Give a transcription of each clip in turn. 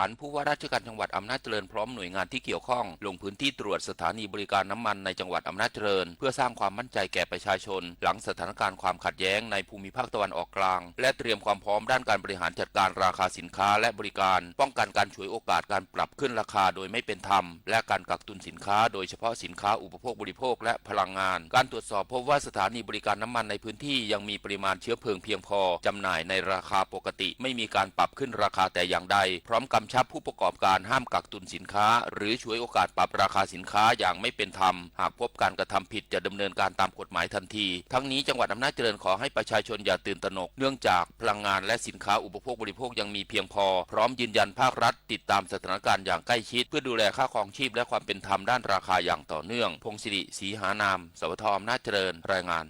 าน ผู้ว่าราชการจังหวัดอำนาจเจริญพร้อมหน่วยงานที่เกี่ยวข้องลงพื้นที่ตรวจสถานีบริการน้ำมันในจังหวัดอำนาจเจริญ เพื่อสร้างความมั่นใจแก่ประชาชน หลังสถานการณ์ความขัดแย้งในภูมิภาคตะวันออกกลาง และเตรียมความพร้อมด้านการบริหารจัดการราคาสินค้าและบริการ ป้องกันการฉวยโอกาสการปรับขึ้นราคาโดยไม่เป็นธรรม และการกักตุนสินค้า โดยเฉพาะสินค้าอุปโภคบริโภคและพลังงาน การตรวจสอบพบว่าสถานีบริการน้ำมันในพื้นที่ยังมีปริมาณเชื้อเพลิงเพียงพอ จำหน่ายในราคาปกติ ไม่มีการปรับขึ้นราคาแต่อย่างใด พร้อมกำชับผู้ประกอบการห้ามกักตุนสินค้า หรือฉวยโอกาสปรับราคาสินค้าอย่างไม่เป็นธรรม หากพบการกระทำผิดจะดำเนินการตามกฎหมายทันที ทั้งนี้จังหวัดอำนาจเจริญขอให้ประชาชนอย่าตื่นตระหนก เนื่องจากพลังงานและสินค้าอุปโภคบริโภคยังมีเพียงพอ พร้อมยืนยันภาครัฐติดตามสถานการณ์อย่างใกล้ชิด เพื่อดูแลค่าครองชีพและความเป็นธรรมด้านราคาอย่างต่อเนื่อง พงศิริ ศรีหานาม สวท อำนาจเจริญ รายงาน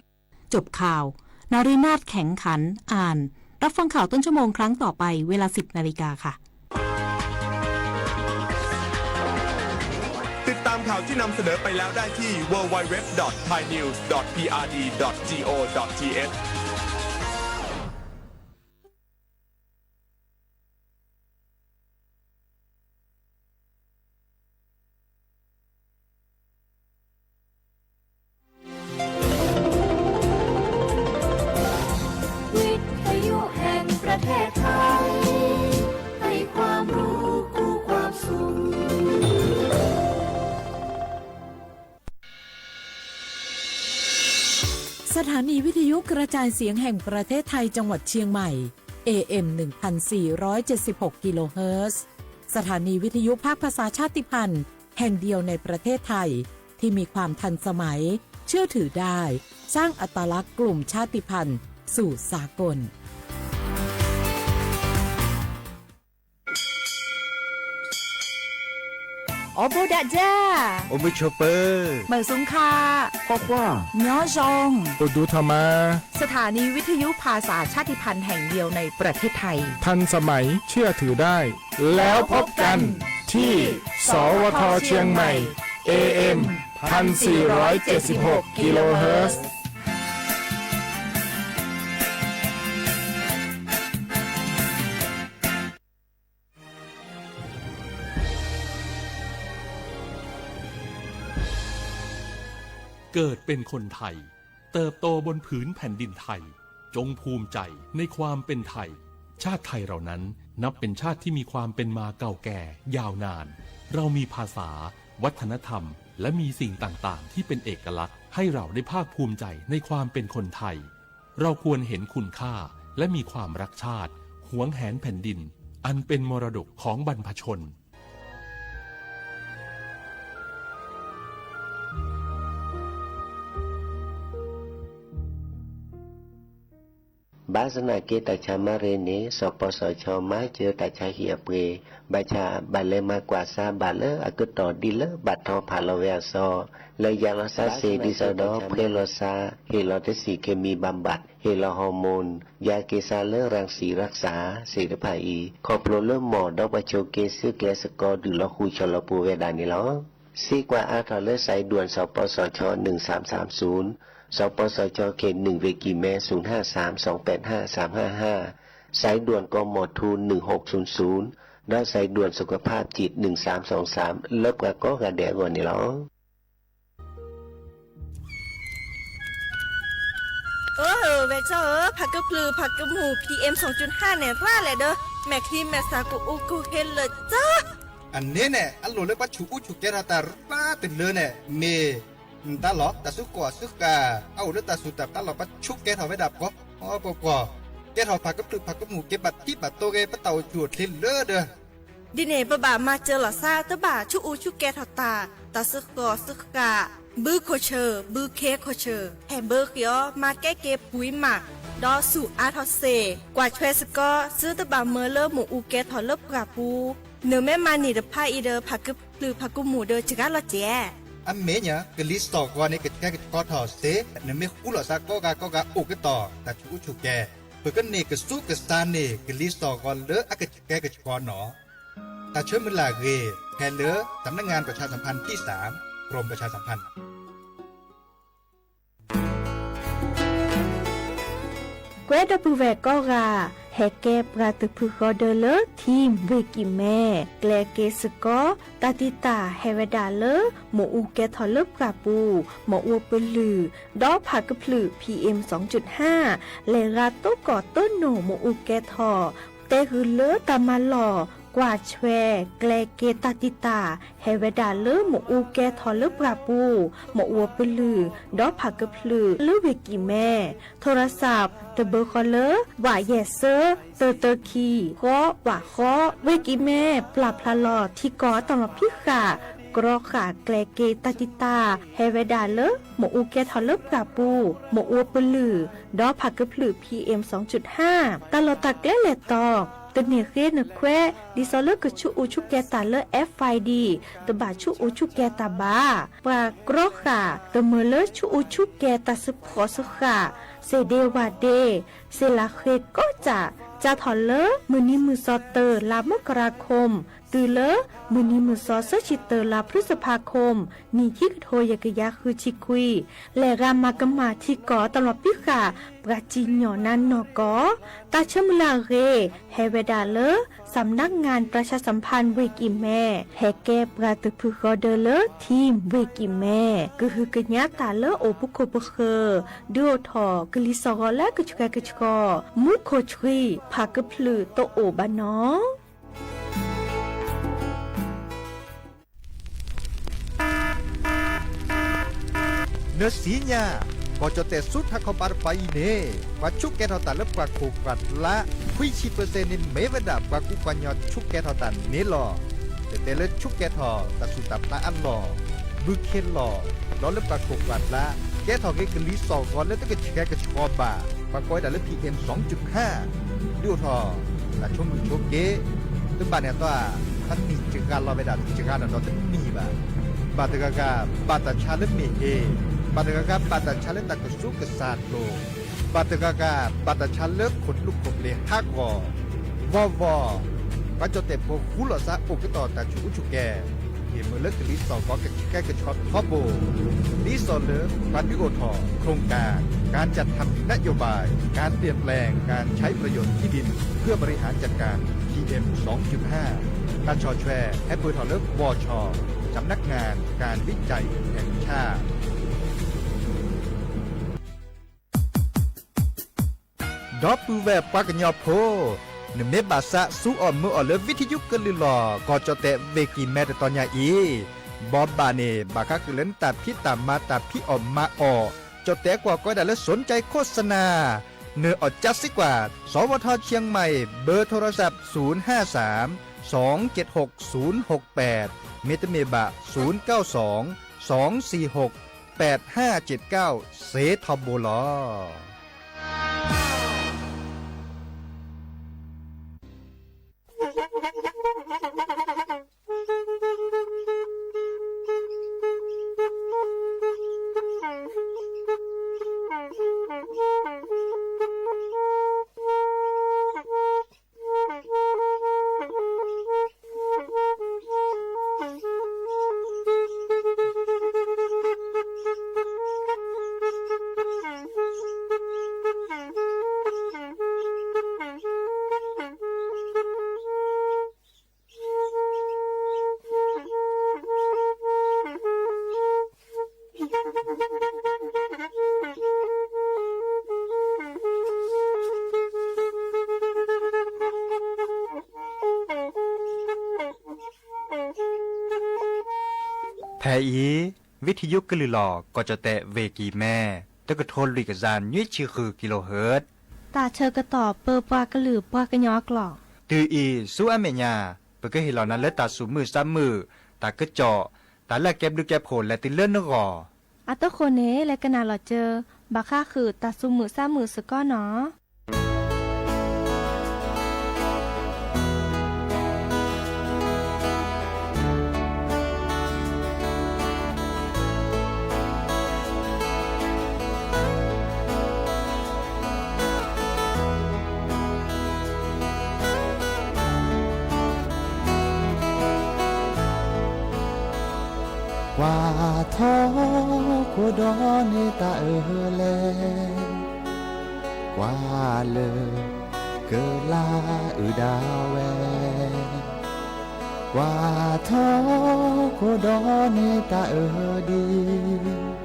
จบข่าว นฤนาถ แข็งขัน อ่าน รับฟังข่าวต้นชั่วโมงครั้งต่อไป เวลา สิบนาฬิกาค่ะ ติดตามข่าวที่นำเสนอไปแล้วได้ที่ ดับเบิลยู ดับเบิลยู ดับเบิลยู ดอท ไทยนิวส์ ดอท พีอาร์ดี ดอท จี โอ ดอท ที เอช วิทยุแห่งประเทศไทย ให้ความรู้คู่ความสุข สถานีวิทยุกระจายเสียงแห่งประเทศไทยจังหวัดเชียงใหม่ เอ เอ็ม หนึ่งพันสี่ร้อยเจ็ดสิบหก กิโลเฮิรตซ์ สถานีวิทยุภาคภาษาชาติพันธุ์แห่งเดียวในประเทศไทย ที่มีความทันสมัย เชื่อถือได้ สร้างอัตลักษณ์กลุ่มชาติพันธุ์สู่สากล အိၣ်ဘူးဒီးယၤ အိၣ်ဘူးဆိးပၢၤ မုၢ်စူၤခါ ကွၢ်ကွၢ် ညီယုၢ် အိၣ်ဒူထီၣ်မး สถานีวิทยุภาษาชาติพันธุ์แห่งเดียวในประเทศไทย ทันสมัย เชื่อถือได้ แล้วพบกันที่ สวท เชียงใหม่ เอ เอ็ม พันสี่ร้อยเจ็ดสิบหก กิโลเฮิรตซ์ เกิดเป็นคนไทย เติบโตบนผืนแผ่นดินไทย จงภูมิใจในความเป็นไทย ชาติไทยเรานั้นนับเป็นชาติที่มีความเป็นมาเก่าแก่ยาวนาน เรามีภาษา วัฒนธรรม และมีสิ่งต่างๆ ที่เป็นเอกลักษณ์ ให้เราได้ภาคภูมิใจในความเป็นคนไทย เราควรเห็นคุณค่า และมีความรักชาติ หวงแหนแผ่นดิน อันเป็นมรดกของบรรพชน ဘၣ်ဆၣ်သနာ်က့ တၢ်ဆါမၤရ့န့ၣ် စီၤပီစီၤဆၢမၤစၢၤတၢ်ဆါဟံၣ်အပှ့ၤ, ဘၣ်ဆၣ်ဘၣ်လဲၤမၤကွၢ်ဆါဘၣ်လၢအကတီၢ်ဒ်လၢဘၣ်ထီဖးလီၤဝဲအစီ, လၢယၤလီၤဆါစ့ၢ်ဒ်သိးဒီး ဖှဲလီၤဆါ, ဟ့ၣ်လီၤတဆံးခ့မံဘၣ်ဘၣ်, ဟ့ၣ်လီၤဟီၣ်မူၣ်, ယၤက့ၤဆါလၢရၣ်စံရၣ်စၢ် စ့ၢ်တဖၣ်အံၤ, ခီဖျိလၢမ့ၢ်ဒီးပှၤဆိးက့ဆူကျဲစကီးဒုးလီၤဃုာ်ဆီလီၤပူၤဝဲဒၣ်န့ၣ်လီၤ. စ့ကွၢ်အါထီၣ်လၢ สายด่วน စီၤပီစီၤဆၢ หนึ่งสามสามศูนย์, စီၤပီစီၤဆၢ เขตหนึ่ง เวกีแมส ศูนย์ห้าสามสองแปดห้าสามห้าห้า, สายด่วน กมธ หนึ่งหกศูนย์ศูนย์ ဒီး สายด่วนสุขภาพจิต หนึ่งสามสองสาม လၢပှၤကိးဂၤဒဲးအဂီၢ်န့ၣ်လီၤ. အၢ ဝဲၢ်ကၠီဧၢ, ဖးကဖျုးဖးကမူၣ် พีเอ็มสองจุดห้า န့ၣ် ရၣ်လဲၣ်ဒီး မဲာ်ချံမဲာ်သၣ်ကအိၣ်ကဟ့လၢာ်ကၠီ အန့ၣ်န့ၣ် အလိၣ်လၢပှၤဆူးအူဆူးကဲထီၣ်တၢ်ရၣ်တလၢန့ၣ် မ့ၢ် တၢ်လီၢ်တၢ်စုကဝဲၤစုကဝဲၤ အအိၣ်လၢတၢ်စူၤတၢ်ပျၢ်လီၤ ပှၤဆူးကဲထီၣ်ဝဲဒၣ် ပှၤပှၤပှၤ ကဲထီၣ်ဖးကဖျုးဖးကမူၣ် က့ၤဘၣ်ထံဘၣ်တိၢ်ဂ့ၤ ပတၢ်အိၣ်ဆူၣ်အိၣ်ချ့လၢဒီး ဒ်န့ၣ် ပဘၣ်မၤစၢၤလီၤသး တဘၣ်ဆူးအူဆူးကဲထီၣ်တၢ်, တၢ်စုဃီၣ်စုဃၣ်, ဘုခိၣ်ဆၢၣ် ဘုခ့ခိၣ်ဆၢၣ် ဟဲဘၢဃ့အီၤ မၤကဲက့ၤပှံၤမး, ဒီးဆူးအါထီၣ်စ့ၢ်, ကွၢ်ထွဲစ့ၢ်ကီး သုတဘၣ်မၢလၢမ့ၣ်အူကဲထီၣ်လၢပှၢ်ပူၤ, နမ့ၢ်မၤန့ၢ်တဖၣ်အံၤဒီး ဖးကဖျုးဖးကမူၣ်ဒီးစှၤလီၤစဲး အမ့ၢ်ညါ ကလံၤစိးဂီၤန့ၣ် ကဆှဲကဆှီထီၣ်စ့ၢ်, နမ့ၢ်ဃူလိာ်သးကိးဂၤကိးဂၤအိၣ်ကတီၢ် တၢ်ဆူးအူဆူးကဲ, ပကန့ၢ်ကဆူးကဆါန့ၢ် ကလံၤစိးဂီၤလၢအကဆှဲကဆှီနီၤ. တၢ်ဆၢမုၢ်လၢ်ဂ့ၤ ဖဲလၢ สำนักงานประชาสัมพันธ์ที่สาม กรมประชาสัมพันธ์ ကွဲဒီပုၢ်ဝဲၢ်ကိးဂၤ, ဟဲကဲပှၤတဖုဃီဒၢလၢ Team ဝ့ၢ်ကံၢ်မဲ, ကျဲက့ၤစ့ၢ်ကီး တၢ်တံာ်တာ်ဟဲဝဲဒၣ်လၢ မ့ၣ်အူကဲထီၣ်လၢပှၢ်ပူၤ, မ့ၣ်အူပလုၢ်, ဒီးဖးကဖျၢၣ် P M စူၣ်ဟၣ်, လဲၤရၤတိၢ်ကီၢ်တိၢ်နိၣ်မ့ၣ်အူကဲထီၣ်, တဲဂုာ်လၢတၢ်မၤလီၢ် ကွၢ်ဆွဲ ကျဲက့ၤတၢ်တံာ်တာ် ဟဲဝဲဒၣ်လၢမ့ၣ်အူကဲထီၣ်လၢပှၢ်ပူၤ, မ့ၣ်အူပလုၢ်, ဒီးဖးကဖျၢၣ်လၢဝ့ၢ်ကံၢ်မဲ, ထိရစး တဘၢဃီလၢ ဝးယဲၢ်စၢ တၢတၢခံ ဃီ ဝးဃီ, ဝ့ၢ်ကံၢ်မဲ ပျၢ်ဖျါလီၤထံကီၢ်အတၢ်မၤဖံးဃာ် ကြီဃာ်ကျဲက့ၤတၢ်တံာ်တာ် ဟဲဝဲဒၣ်လၢ မ့ၣ်အူကဲထီၣ်လၢပှၢ်ပူၤ, မ့ၣ်အူပလုၢ်, ဒီးဖးကဖျၢၣ် P M စူၣ်ဟၣ်, တၢ်လီၢ်တၢ်ကျဲလဲၤတီၤ, တန့ၢ်ဃ့နခွဲး ဒ်သိးလၢကဆူးအူဆူးကဲၤတၢ်လၢ F I D, တဘၣ်ဆူးအူဆူးကဲၤတၢ်ဘၣ်. ပှၤကြီဃာ် တမၢလၢဆူးအူဆူးကဲၤတၢ်စ့ဖှီၣ်စ့ဃာ်, စ့ဒ့ဝၣ်ဒ့, စ့လၢဃ့ကိးကၠၢ်, စးထီၣ်လၢမုၢ်နံၤမုၢ်သီ တၢ လါမကရၤခိၣ်, တုၤလၢမုၢ်နံၤမုၢ်သီ သၢဆံတၢ လါဖျုစဖါခိၣ်, နံၣ်ခံကထိယဲၢ်ကယၤဃုဆံခွံ, လဲၤရၤမၤကမၣ်ထံကီၢ်တၢ်လီၤပံဃာ် ပှၤစံၣ်ညီၣ်နါနီၢ်ကီၢ်, တၢ်ဆၢမုၢ်လၢ်အဂ့ၢ် ဟဲဝဲဒၣ်လၢ စးမနါငၣ်ပြၢၢ်ဆၣ်စၣ်ဖၣ်ဝ့ၢ်ကံၢ်မဲ, ဟဲကဲပှၤတဖုဃီဒၢလၢ Team ဝ့ၢ်ကံၢ်မဲ, ကဟုကညးတၢ်လၢအိၣ်ပခိၣ်ပဃၢၤ, ဒုးအိၣ်ထီၣ်ကလံၤစိးဂီၤလၢကဆှဲကဆှီ, မူခိၣ်ဆှံ ဖးကဖျၢၣ်တအိၣ်ဘၣ်နီၤ. နသ့ၣ်ညါ, ကီၢ်ကၠီၣ်တဲၣ်ဆူထးခီပၤတပၤအံၤန့ၣ် ပှၤဆူးကဲထီၣ်တၢ်လၢပှၢ်ခိၣ်ပှၢ်ကျါ ခွံဆံပၢၢ်စဲၣ်န့ၣ် မ့ၢ်ဝဲဒၣ်ပှၤကူပှၤကညီဆူးကဲထီၣ်တၢ်န့ၣ်လီၤ. တတဲလၢဆူးကဲထီၣ်တၢ်ဆူးတၢ်ဖျါအလီၢ်, ဘုခ့လီၢ်, ဒီးလၢပှၢ်ခိၣ်ပှၢ်ကျါ ကဲထီၣ်က့ၤကလံၤစိးဂီၤလၢတကဆှဲကဆှီဘၣ်, ပှၤကိးဝဲဒၣ်လၢ P M စူၣ်ဟၣ်, ဒုးအိၣ်ထီၣ် တၢ်ဆိမိၣ်ဆိက့, တဘၣ်န့ၣ်အသီ, တနံၣ်စှၤလီၤဝဲဒၣ်တစှၤနီၢ်ဒီးတနံၣ်ဘၣ်. ဘၣ်တဂၤဂၤ ဘၣ်တၢ်ဆါလၢမ့ၢ်ဟ့ၣ်, ဘၣ်တဂၤဂၤ ဘၣ်တၢ်ဆါလၢတၢ်ကဆူးကစၢ်ဒိၣ်, ဘၣ်တဂၤဂၤ ဘၣ်တၢ်ဆါလၢခိၣ်လူးခိၣ်ပျ့ၤဟးဂီၤ, ဝီဝီ, ပှၤကၠီၣ်တဲၣ်ဖိဃူလိာ်သးအိၣ်ကတီၢ် တၢ်ဆူးအူဆူးကဲၤ, ဟ့ၣ်မုာ်လၢကလံၤစိးဂီၤကဆှဲကဆှီထီဘိ, ဒ်သိးလၢ ပှၤဒုးအိၣ်ထီၣ် โครงการ การจัดทำนโยบาย การเปลี่ยนแปลงการใช้ประโยชน์ที่ดิน เพื่อบริหารจัดการ P M สองจุดห้า တၢ်ဆီၣ်ထွဲ ဟဲပၢၢ်ထီၣ်လၢ วช สำนักงานการวิจัยแห่งชาติ ဒီပုၢ်ဝဲၢ်ပှၤကညီဖိ, နမ့ၢ်ဘၣ်သးစူၤအီၣ်မုာ်အီၣ်လၢ ဝံထံယူကလုၢ်လီၢ် ကီၢ်ကၠီၣ်တဲၣ်ဝ့ၢ်ကံၢ်မဲတတီၤညါအံၤ, ဘီဘၣ်န့ၣ် ဘၣ်ဃးဃုာ်လၢနတၢ်ဖံးတၢ်မၤတၢ်ဖံးအီၣ်မၤအီၣ်, ကၠီၣ်တဲၣ်ကွၢ်ကီးဝဲဒၣ်လၢ สนใจโฆษณา, နၢၣ်အီၣ်ကၠါစ့ကွၢ် สวท เชียงใหม่ เบอร์โทรศัพท์ ศูนย์ห้าสาม สองเจ็ดหก ศูนย์หกแปด မ့တမ့ၢ်ဘၣ် ศูนย์เก้าสอง สองสี่หก แปดห้าเจ็ดเก้า စ့ထီဘိလီၤ. ဖဲအံၤ ဝံထံယူကလုၢ်လီၢ် ကီၢ်ကၠီၣ်တဲၣ်ဝ့ၢ်ကံၢ်မဲ တကထိလွံၢ်ကယၤနွံဆံဃု kilohertz တၢ်ဆၢကတီၢ်ပၢပှၤကလုာ်ပှၤကညီအကျိာ်, တုၤအံၤဆူအမဲာ်ညါ ပကဟ့ၣ်လီၤနၤလၢတၢ်သူၣ်မုာ်သးမုာ်, တၢ်ကစီၣ်, တၢ်လၢအကဲဘျုးကဲဖှိၣ်လဲၤတုၤလၢနဂီၢ်. အတဃိန့ၣ် လဲၤကနၣ်လီၤစၢၤ ဘၣ်ဃးဃုာ်တၢ်သူၣ်မုာ်သးမုာ်စ့ၢ်ကီးနီၤ. ကွၢ်ထီၣ်ခိၣ်ဒီးန့ၢ်တၢ်အၢၣ်လဲၣ်, ကွၢ်လၢ ကလၤအုၣ်ဒၣ်ဝဲ, ကွၢ်ထီၣ်ခိၣ်ဒီးန့ၢ်တၢ်အၢဒံး,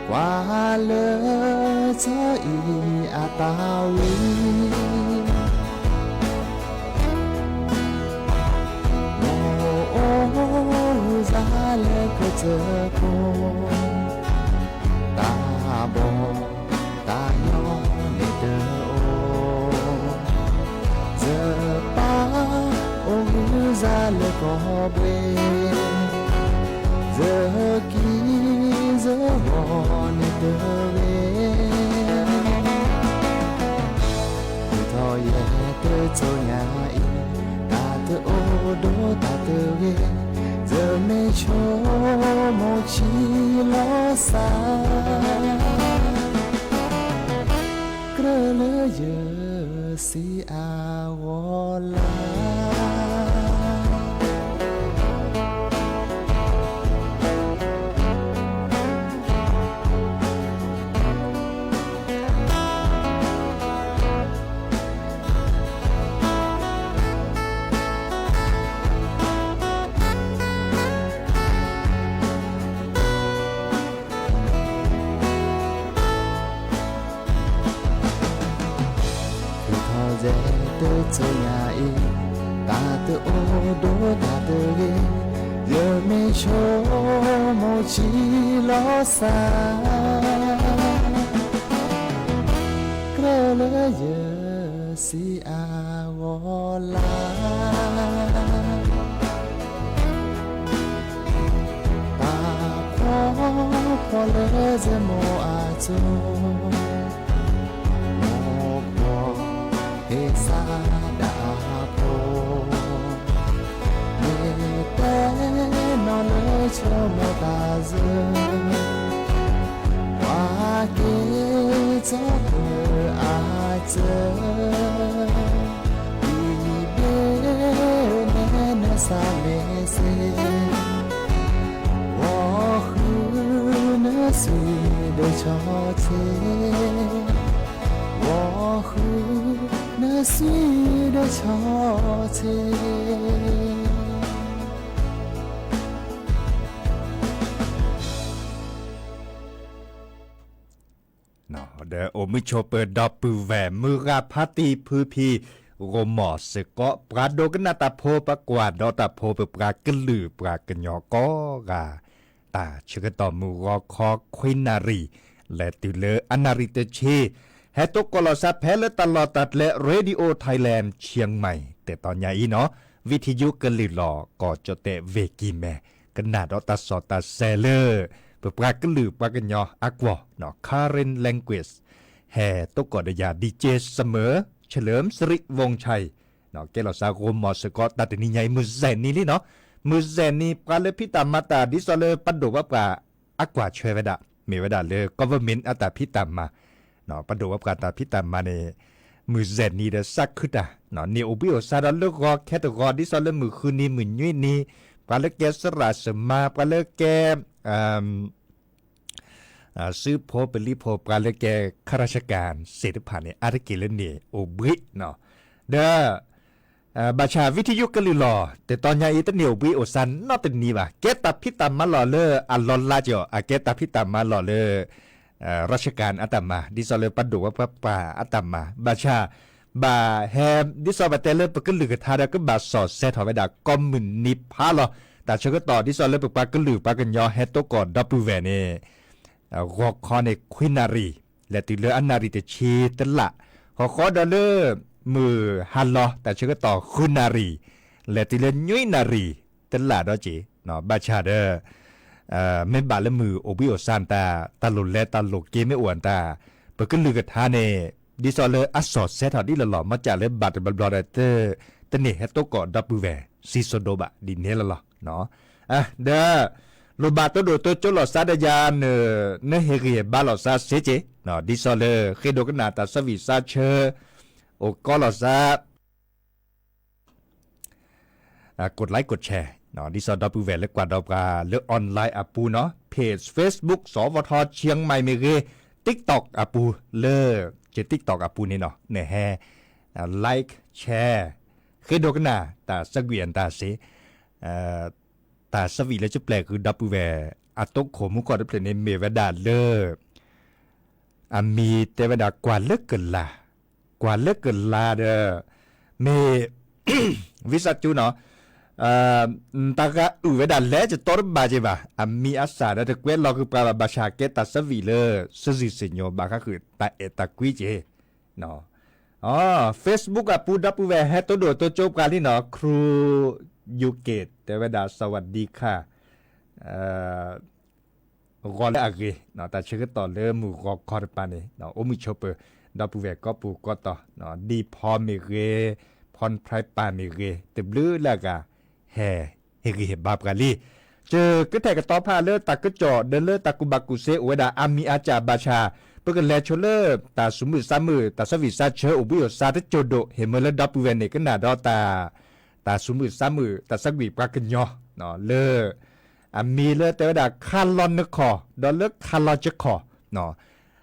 ကွၢ်လၢဆီအံၤအတၢ်ဝံၤ မိၢ်အိၣ်ဂုၢ်စါလၢကစၢၢ်ခိၣ်, တၢ်ဘီၣ်တၢ်ညီန့ၣ်တအိၣ်, ယပၢ်အိၣ်ဂုၢ်စါလၢကီၢ်ဘှ့ၣ်, ယကံယဂီၤန့ၣ်တဂ့ၤ. ထုးထီၣ်ယဲတစိၤညါအံၤ, တၢ်တအိၣ်ဒီးတၢ်တဂ့ၤ, ယမ့ၢ်ဆိကမိၣ်ဆံးလီၤစၢ်, ကြၢးလၢယစံးအဂီၢ်လၢ ထုးထီၣ်ယဲတစိၤညါအံၤ, တၢ်တအိၣ်ဒီးတၢ်တဂ့ၤ, ယမ့ၢ်ဆိကမိၣ်ဆံးလီၤစၢ်, ကြၢးလၢယစံးအဂီၢ်လၢ တၢ်ဖှီၣ်ဖှီၣ်လၢယမိၢ်အစိၤ, မိၢ်ဖှီၣ်ဟ့ၣ်စၢ်ဒၣ်အဖိ, မ့ၢ်တဲနီၢ်လၢဆိကမိၣ်တၢ်စၢ, ပှၤက့ၤထီၣ်ပၢၤအစၢ, ဒ်ဘ့ၣ်နဲနဲနစၢ်မ့ၢ်စ့, ဂီၤဃုနစုဒီးဆီဆ့, ဂီၤဃုနစုဒီးဆီဆ့ ဒီးအိၣ်မုာ်ဆိးပၢၤဒီပုၢ်ဝဲၢ် မုၢ်ဂၤဖါတံၢ်ဖုဖံ ဂီၢ်မီၢ်စ့ၢ်ကီး ပှၤဒိကနၣ်တၢ်ဖိ ပှၤကွၢ်ဒီးတၢ်ဖိ ပပှၤကလုာ်ပှၤကညီကိးဂၤ, တၢ်ဆၢကတီၢ်မုၢ်ဂီၤခီခွံနၣ်ရံၣ် လဲၤတုၤလၢအနၣ်ရံၣ်တဆံ, ဟဲတိကိးလီၤစၢ်ဖဲလၢတၢ်လီၢ်တၢ်ကျဲ Radio Thailand Chiang Mai တဲတီညါအံၤနီၤ, ဝံထံယုကလုာ်လီၤ ကီၢ်ကၠီၣ်တဲၣ်ဝ့ၢ်ကံၢ်မဲ ကနၣ်ဒီးတၢ်စီတၢ်ဆှံလၢ ပပှၤကလုာ်ပှၤကညီအကွီၢ် Karen language ဟဲတိကိးဒီးယၤ DJ Summer เฉลิมสิริ วงศ์ชัย ကဲလီၤစၢ်ဂီၢ်မီၢ်စ့ၢ်ကီး တၢ်တနံၤညါအံၤ မုၢ်စဲးနံၤလံနီၤ, မုၢ်စဲးနံၤ ပှၤလၢဖံးတၢ်မၤတၢ် ဒ်သိးလၢပဒိၣ်ပှၤပှၤအကွၢ်ဆၢဝဲဒၣ် မ့ၢ်ဝဲဒၣ်လၢ government အတၢ်ဖံးတၢ်မၤ ပဒိၣ်ပှၤပှၤတၢ်ဖံးတၢ်မၤန့ၣ် မုၢ်စဲးနံၤဒီးစးခုတၢ် န့ၢ်အိၣ်ဘှံးအိၣ်စါဒီးလၢဂီၤခဲတဂီၤ ဒ်သိးလၢမုၢ်ဃုနံၤ မုၢ်နွံနံၤ ပှၤလၢကဲစရၣ်စမါ ပှၤလၢကဲ စုဖိပလံၤဖိ ပှၤလၢကဲ ข้าราชการ သ့ၣ်တဖၣ်န့ၣ် အါတက့ၢ်လၢန့ၣ်အိၣ်ဘှံးနီၤ, ဒီး ဘၣ်ဆၣ်ဝံထံယုကလုာ်လီၤ တဲတီညါအံၤ တန့ၢ်အိၣ်ဘှံးအိၣ်စါနီတနံၤဘၣ်, ကဲတၢ်ဖံးတၢ်မၤလီၢ်လၢအလီၤလးကီး အကဲတၢ်ဖံးတၢ်မၤလီၢ်လၢ ราชการ အတၢ်မၤ ဒ်သိးလၢပဒိၣ်ပှၤပှၤအတၢ်မၤ, ဘၣ်ဆၣ် ဘၣ်ဟဲ ဒ်သိးပတဲလၢပကလုၢ်ကထါဒီး ကဘၣ်စီၣ်ဆှံထီၣ်ဝဲဒၣ် ကိးမုၢ်နံၤဖးလီၤ. တၢ်ဆၢကတီၢ် ဒ်သိးလၢပပှၤကလုာ်ပှၤကညီဟဲတိကိးဒီပုၢ်ဝဲၢ်န့ၣ် ဂီၤခီန့ၣ် ခွံနၣ်ရံၣ် လဲၤတုၤလၢအနၣ်ရံၣ်တဆံတလး, ဃီဃီဒီးလၢ မုၢ်ဟါလီၤ တၢ်ဆၢကတီၢ် ဃုနၣ်ရံၣ် လဲၤတုၤလၢနွံနၣ်ရံၣ်တလးဒီးက့ၤ ဘၣ်ဆၣ်ဒီး မ့ၢ်ဘၣ်လၢမုၢ်အိၣ်ဘှံးအိၣ်စါတၢ် တၢ်လိၣ်လဲၤတၢ်လိၣ်က့ၤမ့ၢ်အိၣ်တၢ် ပကလုၢ်ကထါန့ၣ် ဒ်သိးလၢအစီၣ်ဆှံထီၣ်ဒ်လီၤလီၤ မ့ၢ်ကၢ်လၢဘၣ်တဘျီဘျီဒီး တန့ၢ်ဟဲတိကိးဒီပုၢ်ဝဲၢ် စံးစိၤဒိဘၣ်ဒ်န့ၣ်လီၤလီၤ. ဒီး လိၣ်ဘၣ်တိၢ်ဒိၣ်တိၢ်ကၠိလိာ်သးဒီးယၤ နဟ့ၣ်ဂံၢ်ဘါလိာ်သးစ့ၢ်ကီး ဒ်သိးလၢဃ့ဒိကနၣ်တၢ်ဆၢဝံၣ်စါဆၢ အိၣ်ကီးလိာ်သး กดไลค์ กดแชร์ ဒ်သိးဒီပုၢ်ဝဲၢ်လၢကွၢ်ဒီးပှၤလၢ online အပူၤနီၤ page Facebook စးဝီထီ Chiang Mai မ့ၢ်ဂ့ၤ TikTok အပူၤလၢ က TikTok အပူၤန့ၣ်နီၤ နဟဲ like share ဃ့ဒိကနၣ် တၢ်ဆၢကွံာ်အတၢ်စ့ တၢ်ဆၢဝံၤလၢကပျဲၢ်ဃုာ်ဒီပုၢ်ဝဲၢ် အတိခိၣ်မူခိၣ်တဖျၢၣ်န့ၣ်မ့ၢ်ဝဲဒၣ်လၢ အမံၤတဲဝဲဒၣ်ကွၢ်လၢကလၤ, ကွၢ်လၢကလၤဒီး မ့ၢ် ဝံသးစူၤနီၤ တၢ်ဂၤအုၣ်ဝဲဒၣ်လဲၤကတီတဘၣ်က့ၤဘၣ်, အမံၤအစၢ်ဒီးတကွဲးလီၤဃုာ်ပှၤဘၣ် ဘၣ်ဆၣ်ကဲတၢ်ဆၢဝံၤလၢ စံၣ်စိၤညီၣ် ဘၣ်ဃးဃုာ်တၢ်အဲၣ်တၢ်ကွံက့ၤ Facebook အပူၤဒီပုၢ်ဝဲၢ်ဟဲတိၢ်ဒိၣ်တိၢ်ကၠိပှၤလံနီၤ ခရူ ယူၤက့ၣ် တဲဝဲဒၣ် စဝးဒံခါ ဂီၤလၢအဂ့ၤ တၢ်ဆၢကတီၢ်လၢမုၢ်ဂီၤခီတပၤန့ၣ် အိၣ်မုာ်ဆိးပၢၤ ဒီပုၢ်ဝဲၢ်ကိးပူၤကိးတီၤ ဒံဖီမ့ၢ်ဂ့ၤ ဖီနဖျဲပၢ်မ့ၢ်ဂ့ၤ တဘျုးလၢအဂၤ ဟဲဟ့ၣ်ဂံၢ်ဟ့ၣ်ဘါပှၤလံ. ကကထဲၣ်ကတီၤဖးလၢတၢ်ကစီၣ်ဒီးလၢတၢ်ကူၣ်ဘၣ်ကူၣ်သ့အိၣ်ဝဲဒၣ်အါမံၤအါကၢ်ဘၣ်ဆၣ် ပကလဲၤဆိလၢ တၢ်သူၣ်မုာ်သးမုာ် တၢ်ဆၢဝံၣ်ဆၢဆၢအိၣ်ဘှံးအိၣ်သါတစိၢ်ဒိၣ် ဟ့ၣ်မၢလၢဒီပုၢ်ဝဲၢ်န့ၣ် ကနၣ်ဒီးတၢ် တၢ်သူၣ်မုာ်သးမုာ် တၢ်ဆၢကွံာ်ပှၤကညီ လၢ အမံၤလၢတဲဝဲဒၣ် ခးလီၤနခီၣ် ဒီးလၢခးလီၤကခီၣ်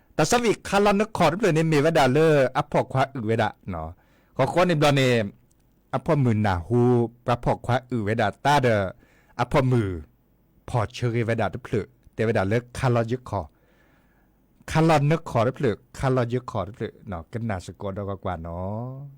တၢ်ဆၢဝံၣ်ခးလီၤနခီၣ်တဖျၢၣ်န့ၣ်မ့ၢ်ဝဲဒၣ်လၢအဖီၣ်ခွါအုၣ်ဝဲဒၣ် ဃီဃီန့ၣ်ဘျီန့ၣ် အဖီၣ်မုၢ်နၢ်ဟူ ပှၤဖီၣ်ခွါအုၣ်ဝဲဒၣ်တၢ်ဒီး အဖီၣ်မုၢ် ဖီၣ်ဆၢဂ့ၤဝဲဒၣ်တဖျၢၣ် တဲဝဲဒၣ်လၢခးလီၤယခီၣ် ခးလီၤနခီၣ်တဖျၢၣ် ခးလီၤယခီၣ်တဖျၢၣ် ကနၣ်စ့ၢ်ကီးဒီးကွၢ်ကွၢ်နီၤ.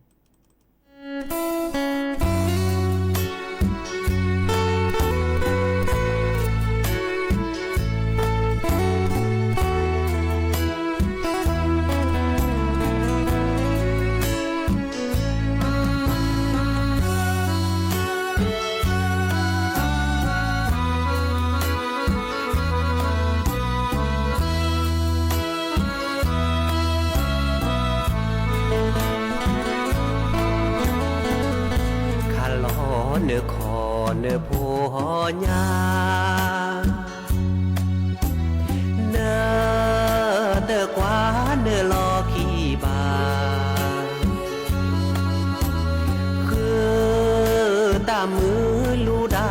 ခးလီၤနခီၣ်နဖိဟီၣ်ညါ နတကွၢ်နလီၢ်ခံဘၣ် ဃုတၢ်မုာ်လူၤဒါ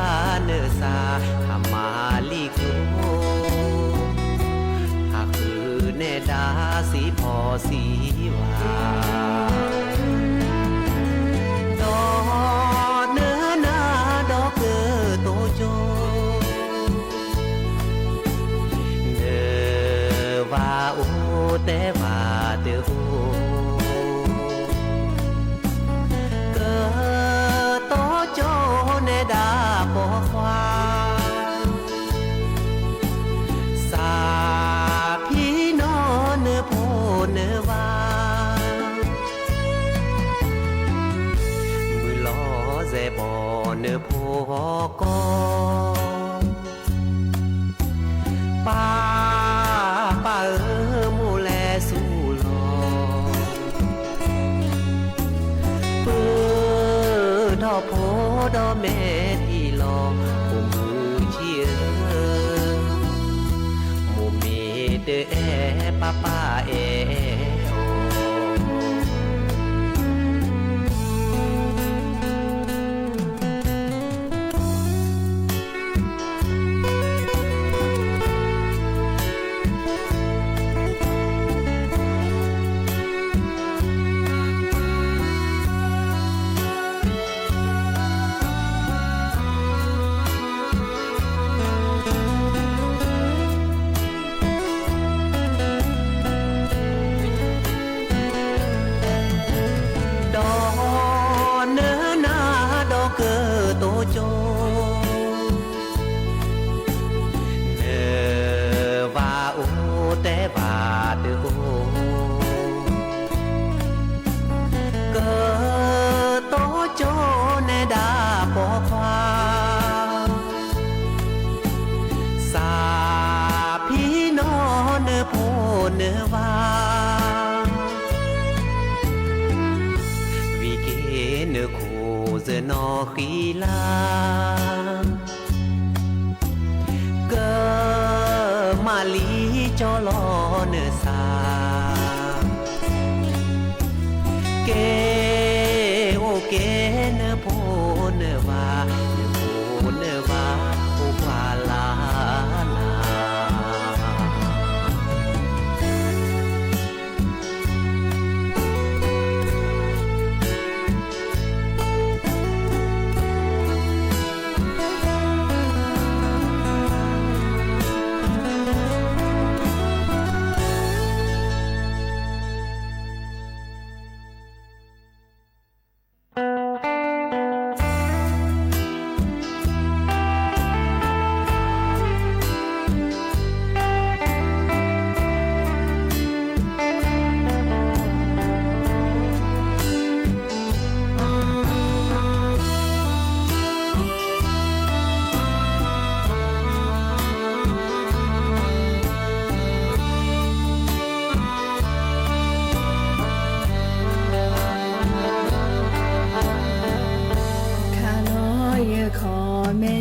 နသး ဟးမၤလံကျိ ဟးဃုနဲၣ်ဒါစံးဖီၣ်စံးဝါ ဒီးနနၤဒီးကတိၤကၠိ နဘၣ်အိၣ်တဲဘၣ်တအိၣ် ကတိၤကၠိနဲဒၣ်ပိာ်ခွါ စးဖံးနီၢ်နဖိနဝၤ မုၢ်လီၤစဲးဘီနဖိဟီၣ်ကီၢ် ပၢ်ပၢ်ဧၢ မိၢ်လဲၤဆူလီၤ ပၢ်ထီၣ်ဖိဒီးမဲာ်ထံလီၤ ဖိမုၣ်ဆံးဧၢ မိၢ်မ့ၢ်တအဲၣ်ပၢ်ပၢ်အဲၣ်အီၤ ဒီးနနၤဒီးကတိၤကၠိ နဘၣ်အိၣ်တဲဘၣ်တအိၣ် ကတိၤကၠိနဲဒၣ်ပိာ်ခွါ စးဖံးနီၢ်နဖိနဝၤ ဝံၤက့ၤနခိၣ်စနီၤဃံလၤ ကမၤလံကၠီလီၤနသး ကဲအိၣ်ကဲနဖိနဝၤ နဖိနဝၤအိၣ်ပှၤလၢ်လၢ်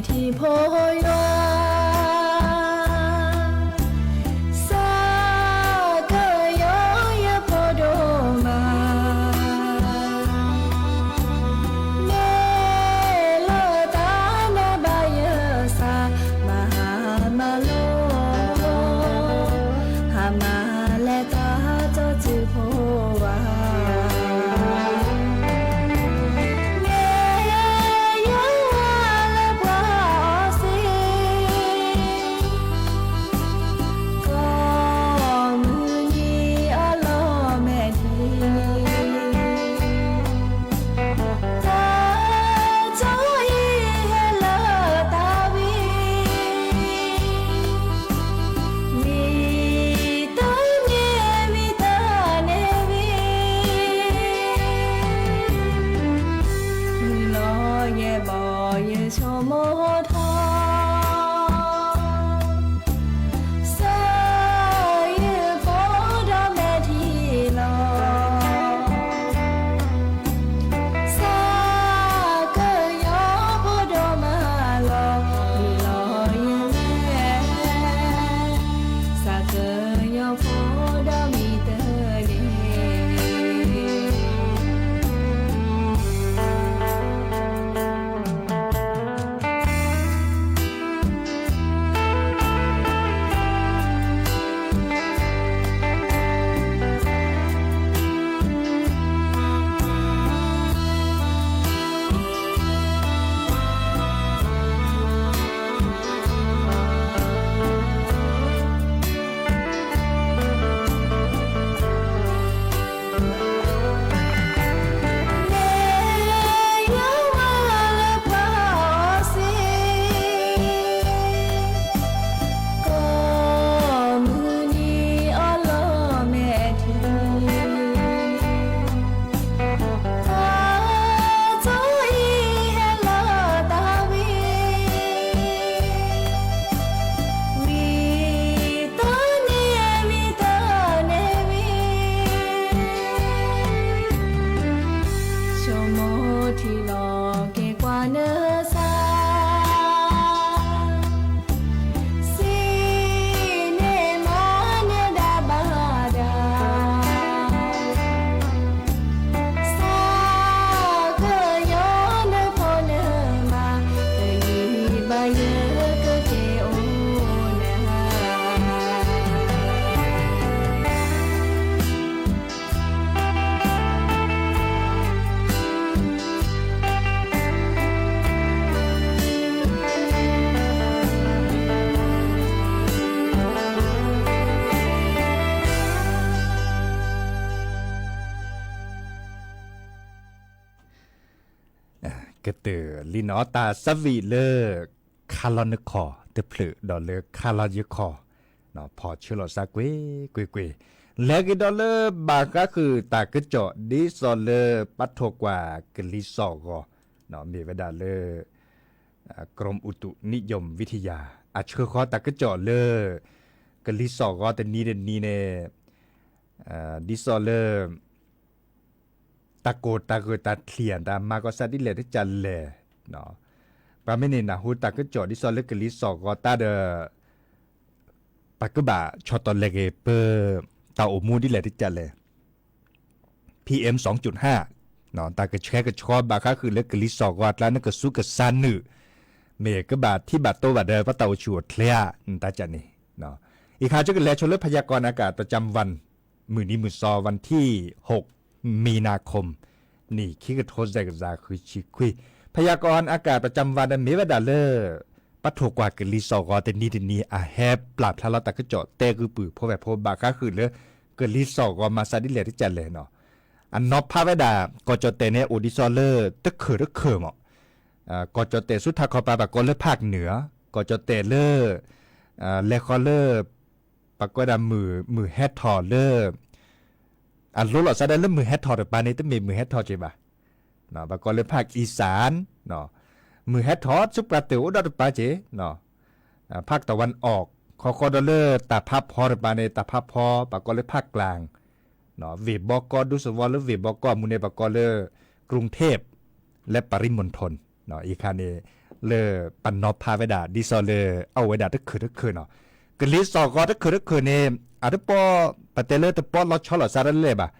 ထံဖိယွၤ, စးကယီယဖိဒိၣ်မး, မ့ၢ်လီၤတၢ်နဘၣ်ယသး မၤဟါမၤလီၤ, ဟါမၤလဲၤတၢ်ကၠီစုဖိဝါ, မ့ၢ်ယွၤလၢပှၤအီၤစ့, ကိးမုၢ်နံၤအလီၢ်မဲာ်ထံ တၢ်ကၠီအံၤဟဲလၢတၢ်ဝံၤ, ဝံတၢ်န့ၣ်ဝံတၢ်န့ၣ်ဝံၤ, မုၢ်လီၤယဲၢ်ဘီယဆိကမိၣ်ထီၣ် စးယဖိဒီးမဲာ်ထံလီၤ, စးကယီဖိဒိၣ်မးလီၤ, မုၢ်လီၤယဲၢ်, စးကယီဖိဒီးမံတၢ်န့ၣ် ကိးမုၢ်နံၤအလီၢ်မဲာ်ထံ, တၢ်ကၠီအံၤဟဲလၢတၢ်ဝံၤ, ဝံတၢ်န့ၣ်ဝံတၢ်န့ၣ်ဝံၤ, ဆိကမိၣ်ထံလီၤက့ၤကွၢ်နသး စံးန့ၢ်မၤနၢၤဒၣ်ဘၣ်ဒၣ်, စးကယီနဖိနမါ, တယံာ်ဘၣ်ယကက့ၤအိၣ်နၤ ကတၢၢ်လံနီၤ တၢ်ဆၢဝံၤလၢ ခါလီၤနခီၣ်တဖျၢၣ် ဒီးလၢခါလီၤယခီၣ်, ဖီၣ်ဆၢလီၤစါကွ့ၢ်ကွ့ၢ်ကွ့ၢ်, လဲၤက့ၤဒီးလၢဘၣ်ဃးဃုာ်တၢ်ကစီၣ် ဒ်သိးလၢပှၤထိၣ်ကွၢ်ကလံၤစိးဂီၤ, မ့ၢ်ဝဲဒၣ်လၢ กรมอุตุนิยมวิทยา အဆှၢဃီၤတၢ်ကစီၣ်လၢ ကလံၤစိးဂီၤတနံၤတနံၤန့ၣ် ဒ်သိးလၢ တၢ်ကိၢ်တၢ်ဂီၤတၢ်ထံၣ်တၢ်မၤကီၢ်စးဒ်လဲၣ်တကးလဲၣ်, ပှၤမ့ၢ်န့ၣ်နၢ်ဟူတၢ်ကစီၣ်ဒ်သိးလၢကလံၤစိးဂီၤတၢ်ဒီး ပကဘၣ်ဆီၣ်တီၣ်လဲၤက့ၤပ တၢ်အိၣ်မူဒ်လဲၣ်တကးလဲၣ် PM တၢ်ကဆှဲကဆှီဘၣ်ဃးဃုာ်လၢကလံၤစိးဂီၤအကျါ နကစူးကစါနုာ်, မ့ၢ်ကဘၣ်ထံၣ်ဘၣ်တိဘၣ်ဒီး ပတၢ်အိၣ်ဆူၣ်အိၣ်ချ့ဧါ, တၢ်ကန့ၣ်, အံၤခါကလဲၤဆိလၢ พยากรณ์อากาศประจำวัน မုၢ်နံၤမုၢ်သီ วันที่หก มีนาคม နံၣ်ခံကထိယဲၢ်ကယၤဃုဆံခွံ, พยากรณ์อากาศประจำวัน မ့ၢ်ဝဲဒၣ်လၢ ပှၤထိၣ်ကွၢ်ကလံၤစိးဂီၤတနံၤတနံၤ အဟဲပျၢ်ဖျါလီၤတၢ်ကစီၣ်တဲကုပူၤ ဖိဝဲၢ်ဖိဘၣ်ဃးဃုာ်လၢ ကလံၤစိးဂီၤမၤစးဒ်လဲၣ်တကးလဲၣ်နီၤ, အနီၤဖးဝဲဒၣ် ကီၢ်ကၠီၣ်တဲၣ်န့ၣ် အိၣ်ဒ်သိးလၢတခၢၣ်တခၢၣ်မး, ကီၢ်ကၠီၣ်တဲၣ်ဆူထးခီပၤ ပှၤကိးလၢ ภาคเหนือ, ကီၢ်ကၠီၣ်တဲၣ်လၢ လဲၤဃီလၢ ပှၤကိးဝဲဒၣ်မုၢ်ဟဲထီၣ်လၢ အလိၤလိာ်သးဒီးလၢမုၢ်ဟဲထီၣ်တပၤန့ၣ် တမ့ၢ်မုၢ်ဟဲထီၣ်က့ၤဘၣ်, ပှၤကိးလၢ ภาคอีสาน, မုၢ်ဟဲထီၣ်ဆူပှၤတၢၢ်အိၣ်ဒီးတပၤက့ၤ, ภาคตะวันออก ခီဃီဒီးလၢတၢ်ဖးဖီတပၤန့ၣ် တၢ်ဖးဖီ ပှၤကိးလၢ ภาคกลาง, ဝ့ၢ်ဘီကီ ဒူသဝီလၢဝ့ၢ်ဘီကီအမူန့ၣ် ပှၤကိးလၢ กรุงเทพฯ และปริมณฑล, အံၤခါန့ၣ် လၢပနီၤဖးဝဲဒၣ် ဒ်သိးလၢအအိၣ်ဝဲဒၣ်တခၢၣ်တခၢၣ်နီၤ. ကလံၤစိးဂီၤတခၢၣ်တခၢၣ်န့ၣ် အတပီ, ပတဲလၢတပီလီၤဆီလိာ်သးတလဲၣ်ဘၣ်.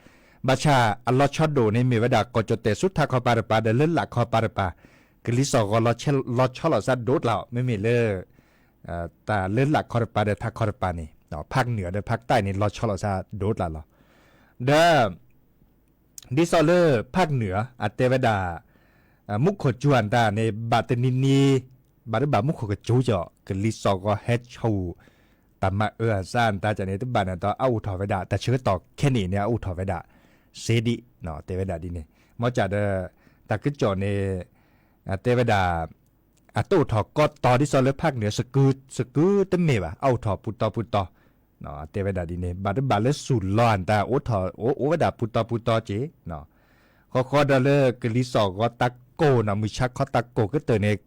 ဘၣ်ဆၣ်အလီၤဆီဒိၣ်န့ၣ် မ့ၢ်ဝဲဒၣ်ကီၢ်ကၠီၣ်တဲၣ်ဆူထးခီပၤတပၤဒီးလၢလာ်ခီပၤတပၤ, ကလံၤစိးဂီၤလီၤဆီလိာ်သးဒိၣ်တကျါအီၤ မ့မ့ၢ်လၢ တၢ်လၢလာ်ခီတပၤဒီးထးခီတပၤန့ၣ် ဖးကနုာ်ဒီးဖးကတၢ်န့ၣ် လီၤဆီလိာ်သးဒိၣ်တကျါလီၤ. ဒီး ဒ်သိးလၢဖးကနုာ် အတဲဝဲဒၣ် မူခိၣ်ကၠူအတၢ်န့ၣ် ဘၣ်တနံၤနံၤ ဘၣ်တဘၣ်မူခိၣ်ကၠူကီး ကလံၤစိးဂီၤဟဲဆူၣ် တၢ်မၤအၢအသးအတၢ်န့ၣ် တဘၣ်န့ၣ်ဒီး အအိၣ်ထီၣ်ဝဲဒၣ် တၢ်ဆၢကတီၢ်ခဲနံၣ်န့ၣ် အအိၣ်ထီၣ်ဝဲဒၣ် စ့ဒံး တဲဝဲဒၣ်ဒ်န့ၣ် မ့ၢ်ကဒီး တၢ်ကစီၣ်န့ၣ် တဲဝဲဒၣ် အတအိၣ်ထီၣ်ကီတီၤဒ်သိးလၢဖးကနုာ် သကုၤတမ့ၢ်ဘၣ် အအိၣ်ထီၣ်ပူၤတီၤပူၤတီၤ တဲဝဲဒၣ်ဒ်န့ၣ် ဘၣ်တဘၣ်လၢဆူၣ်လီၤအတၢ်အိၣ်ထီၣ် အိၣ်ဝဲဒၣ်ပူၤတီၤပူၤတီၤက့ၤ ဃီဃီဒီးလၢကလံၤစိးဂီၤတၢ်ကိၢ်နီၤ မုၢ်ဆါခီတၢ်ကိၢ်ကတၢၢ်န့ၣ်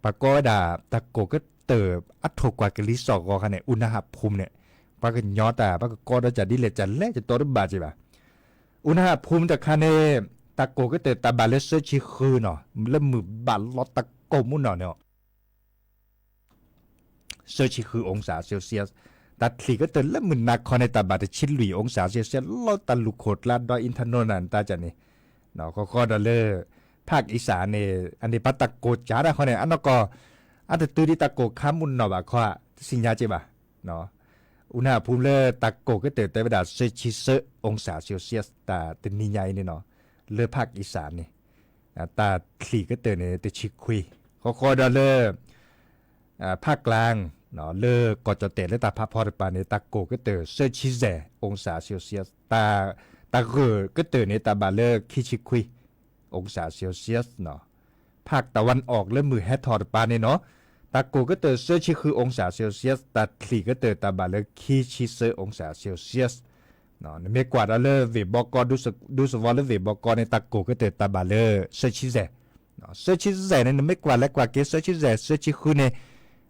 ပှၤကိးဝဲဒၣ် တၢ်ကိၢ်ကတၢၢ်အထိၣ်ကွၢ်ကလံၤစိးဂီၤခါန့ၣ် အူနဟၣ်ဖူမ်န့ၣ် ပှၤကညီတၢ် ပှၤကကိးဒီးကဒ်လဲၣ်ကလဲၣ် ကတိၤတဘၣ်က့ၤဘၣ်. အူနဟၣ်ဖူမ်တခါန့ၣ် တၢ်ကိၢ်ကတၢၢ်တၢ်ဘၣ်လၢသၢဆံဃုနီၤ လၢမုၢ်ဘၣ်လီၤတၢ်ကိၢ်မူနီၤန့ၣ် သၢဆံဃု องศา เซลเซียส တၢ်ချံၣ်ကတၢၢ်လၢမုၢ်နၤခီန့ၣ် တၢ်ဘၣ်တဆံလွံၢ် องศา เซลเซียส လီၤတၢ်လူၢ်ခိၣ်ကျါဒီး อินทนนท์ နတၢ်န့ၣ် ဃီဃီဒီးလၢ ภาคอีสาน န့ၣ် အန့ၣ်ပှၤတၢ်ကိၢ်ကၢ်တၢ်ခီန့ၣ် အနီၢ်ကီၢ် အတတုၤဒံးတၢ်ကိၢ်ခါမူနီၤဘၣ်ခီ တသ့ၣ်ညါက့ၤဘၣ် အူနဟၣ်ဖူမ်လၢတၢ်ကိၢ်ကတၢၢ်တဲဝဲဒၣ် သၢဆံသၢ องศา เซลเซียส တၢ်တနံၤညါအံၤန့ၣ်နီၤ လၢ ภาคอีสาน န့ၣ် တၢ်ချံၣ်ကတၢၢ်န့ၣ် တဆံခွံ ဃီဃီဒီးလၢ ภาคกลาง လၢကီၢ်ကၠီၣ်တဲၣ်လၢတၢ်ဖးဖီတပၤန့ၣ် တၢ်ကိၢ်ကတၢၢ် သၢဆံယဲၢ် องศา เซลเซียส တၢ်ဂၢၢ်ကတၢၢ်န့ၣ် တၢ်ဘၣ်လၢခံဆံခွံ องศา เซลเซียส ภาคตะวันออก လၢမုၢ်ဟဲထီၣ်တပၤန့ၣ်နီၤ တၢ်ကိၢ်ကတၢၢ် သၢဆံဃု องศา เซลเซียส တၢ်ချံၣ်ကတၢၢ်တၢ်ဘၣ်လၢခံဆံသၢ องศา เซลเซียส နမ့ၢ်ကွၢ်ဒီးလၢဝ့ၢ်ဘီကီ ဒူသဝီလၢဝ့ၢ်ဘီကီန့ၣ် တၢ်ကိၢ်ကတၢၢ်တၢ်ဘၣ်လၢ သၢဆံယဲၢ် သၢဆံယဲၢ်န့ၣ် နမ့ၢ်ကွၢ်လဲၤကွၢ်က့ၤ သၢဆံယဲၢ် သၢဆံဃုန့ၣ်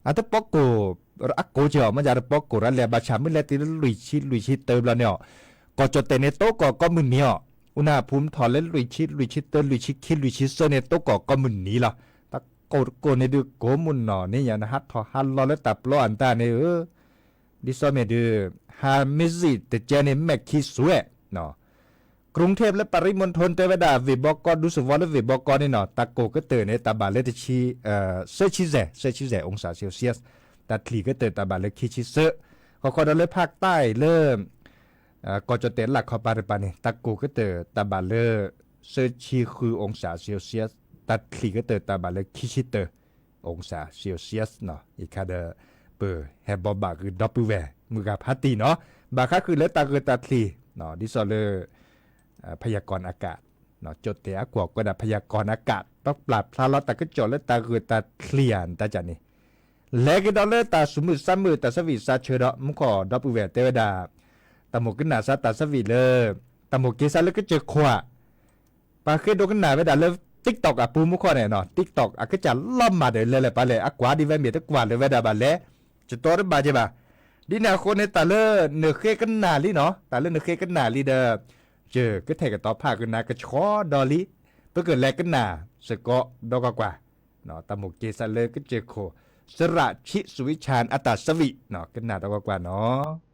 အတပီကိၢ် အကိၢ်က့ၤအီၤ မ့ၢ်ယၤတပီကိၢ်ရၣ်လဲၣ် ဘၣ်ဆၣ်မ့ၢ်လဲၤတုၤလၢလွံၢ်ဆံ လွံၢ်ဆံတၢဘျီန့ၣ်အီၤ ကီၢ်ကၠီၣ်တဲၣ်န့ၣ် တိကိၢ်ကိးမုၢ်နံၤအီၤ အူနဟၣ်ဖူမ်ထီၣ်လၢလွံၢ်ဆံ လွံၢ်ဆံတၢ လွံၢ်ဆံခံ လွံၢ်ဆံသၢန့ၣ် တိကိၢ်ကိးမုၢ်နံၤလီၤ. တၢ်ကိၢ်တကိၢ်န့ၣ်ဒုး ကိးမုၢ်နီၢ်န့ၣ်ယၤ နဟးထီၣ်ဟးလီၤလၢတၢ်ပျီအတၢ်န့ၣ်ဧၢ ဒ်သိးမ့ၢ်ဒုး ဟးမ့ၢ်စံၣ်တကဲန့ၣ် မဲာ်ခံစူဧဲ กรุงเทพ လၢ ปริมณฑล တဲဝဲဒၣ် ဝ့ၢ်ဘီကီ ဒူသဝီလၢဝ့ၢ်ဘီကီန့ၣ်နီၤ တၢ်ကိၢ်ကတၢၢ်န့ၣ် တၢ်ဘၣ်လၢတဆံ သၢဆံယဲၢ် သၢဆံယဲၢ် องศา เซลเซียส တၢ်ချံၣ်ကတၢၢ်တၢ်ဘၣ်လၢခံဆံသၢ ဃီဃီဒီးလၢ ภาคใต้ လၢ ကီၢ်ကၠီၣ်တဲၣ်လၢ်ခီပၤတပၤန့ၣ် တၢ်ကိၢ်ကတၢၢ်တၢ်ဘၣ်လၢ သၢဆံဃု องศา เซลเซียส တၢ်ချံၣ်ကတၢၢ်တၢ်ဘၣ်လၢခံဆံတၢ องศา เซลเซียส အံၤခါဒီး ပဟဲဘိးဘၣ်ဂ့ၤဒီပုၢ်ဝဲၢ် မုၢ်ဂၤဖးတံၢ်နီၤ ဘၣ်ဃးဃုာ်လၢတၢ်ဂၢၢ်တၢ်ချံၣ် ဒ်သိးလၢ พยากรณ์อากาศ ကၠီၣ်တဲၣ်အကွီၢ်ကွဲးဒၣ် พยากรณ์อากาศ ဒီးပျၢ်ဖျါလီၤတၢ်ကစီၣ်လၢတၢ်ဂၢၢ်တၢ်ချံၣ်ဧါ နတၢ်န့ၣ် လဲၤက့ၤဒီးလၢတၢ်သူၣ်မုာ်သးမုာ် တၢ်ဆၢဝံၣ်ဆၢဆၢဒီး မူခိၣ်ဒီပုၢ်ဝဲၢ်တဲဝဲဒၣ် တၢ်မိၣ်ကနၣ်စးတၢ်ဆၢဝံၣ်လၢ တၢ်မိၣ်က့ၤစးလၢကစၢၢ်ခိၣ်ဧါ ပှၤဃ့ဒိကနၣ်ဝဲဒၣ်လၢ TikTok အပူၤမူခိၣ်န့ၣ်နီၤ TikTok အကစၢ်လီၤမၢ်ဒီးလဲၤလဲၤပာ်လဲၣ် အကွၢ်ဒ်ဝဲမ့ၢ်တကွၢ်လၢၤဝဲဒၣ်ဘၣ်လဲၣ် ကတိၤတဘၣ်က့ၤဘၣ်. ဒ်န့ၣ်အဃိန့ၣ် တၢ်လၢနဃ့ကနၣ်လံနီၤ တၢ်လၢနဃ့ကနၣ်လံဒီး ယကထဲၣ်ကတီၤဖးကနၣ်ကဆှီဒီးလံ ပကလဲၤကနၣ်စ့ၢ်ကီးဒီးကွၢ်ကွၢ် တၢ်မိၣ်က့ၤစးလၢကစၢၢ်ခိၣ် သရၣ်ဆံးစူၤဝံၣ်ဆၣ်အတၢ်ဆၢဝံၣ် ကနၣ်ဒီးကွၢ်ကွၢ်နီၤ.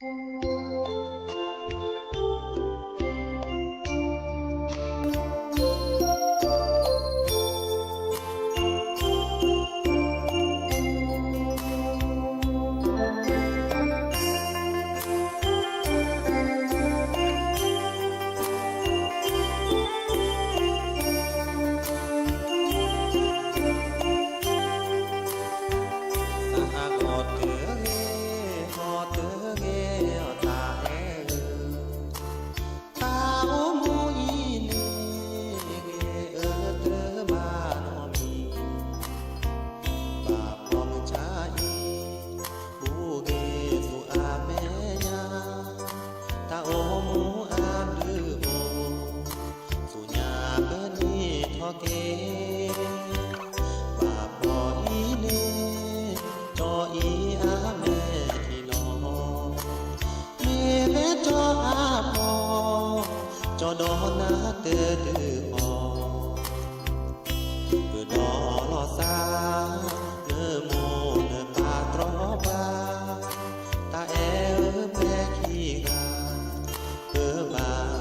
သးဟးဂီၤတဂ့ၤ, ဟီၣ်တဂ့ၤ, အီၣ်သးအဲၣ်ဧၢ, တၢ်အိၣ်မူအံၤန့ၣ် ဂ့ၤအၢတဘၣ်နီတမံၤ, ဘၣ်ဖှီၣ်မုၢ်ဆါအံၤ ဘူးဂ့ၤသူၣ်အါမဲာ်ညါ, တၢ်အိၣ်မူအဘျုးအိၣ် ဆူညါပနံၣ်ထီၣ်က့ၤ, ဘၣ်ဖှီၣ်အံၤန့ၣ် ကၠီအံၤအါမဲာ်ထံလီၤ, မ့ၢ်ဝဲကၠီအါဖှီၣ်, ကၠီဒီးနၤတဒုးအီၤ ပဒီးလီၤသး, နမိၢ်နပၢ်တြီဘၣ်, တၢ်အဲၣ်ဧၢပှဲၤခံဂၤ, ပဘၣ်လီၤပၢ်လီၤသး, ကၠီအံၤန့ၣ်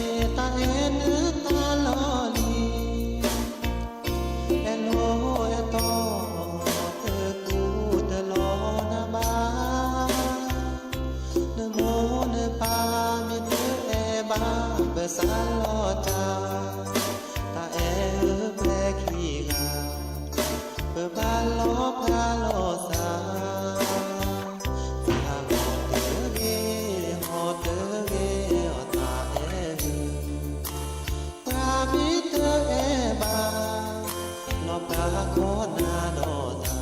တၢ်အဲၣ်နၤတၢ်လီၢ်လံၤ အဲၣ်လိာ်အဲၣ်တီ တကူတလီၤနၤဘၣ်, နမိၢ်နပၢ်မ့ၢ်တအဲၣ်ဘၣ် ပစးလီၤတၢ်, တၢ်အဲၣ်ဧၢပှဲၤခံဂၤ, ပဘၣ်လီၤပၢ်လီၤသး, သးဟးဂီၤတဂ့ၤ, ဟီၣ်တဂ့ၤ, အီၣ်သးအဲၣ်ဧၢ ပှၤမ့ၢ်တအဲၣ်ဘၣ်, လီၤပၢ်ခီနၤဒီးသး, ပှဲၤခံဂၤအံၤ, တဟဲလၢပတၢ်ဂ့ၤ, ဆှၢကွံာ်နမဲာ်ထံ,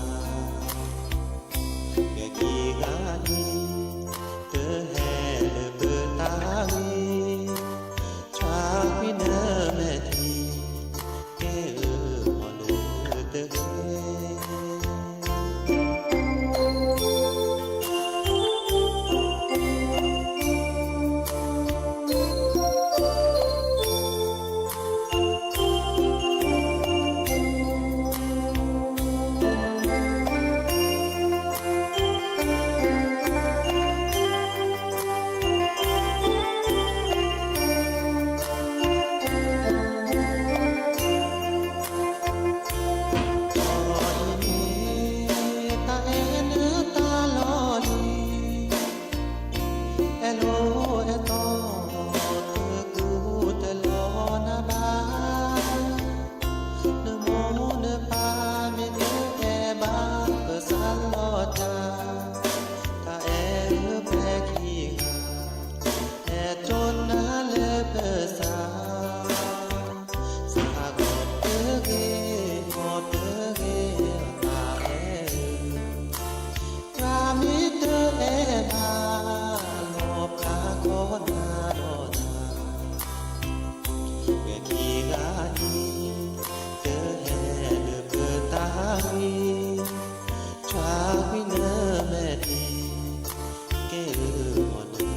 ကဲဧၢ မီၢ်လၢတဂ့ၤ တၢ်အဲၣ်နၤတၢ်လီၢ်လံၤ အဲၣ်လိာ်အဲၣ်တီ တကူတလီၤနၤဘၣ်, နမိၢ်နပၢ်မ့ၢ်တအဲၣ်ဘၣ် ပစးလီၤတၢ်, တၢ်အဲၣ်ပှဲၤခံဂၤ, အဲၣ်ဒိးနၤလၢပစး သးဟးဂီၤတဂ့ၤ, ဟီၣ်တဂ့ၤ, အီၣ်သးအဲၣ်ဧၢ, ပှၤမ့ၢ်တအဲၣ်ဘၣ်, လီၤပၢ်ခီနၤဒီးသး, ပှဲၤခံဂၤအံၤ, တဟဲလၢပတၢ်ဂ့ၤ, ဆှၢကွံာ်နမဲာ်ထံ, ကဲဧၢ မီၢ်လၢတဂ့ၤ ကတၢၢ်လံနီၤ တၢ်သးဝံၣ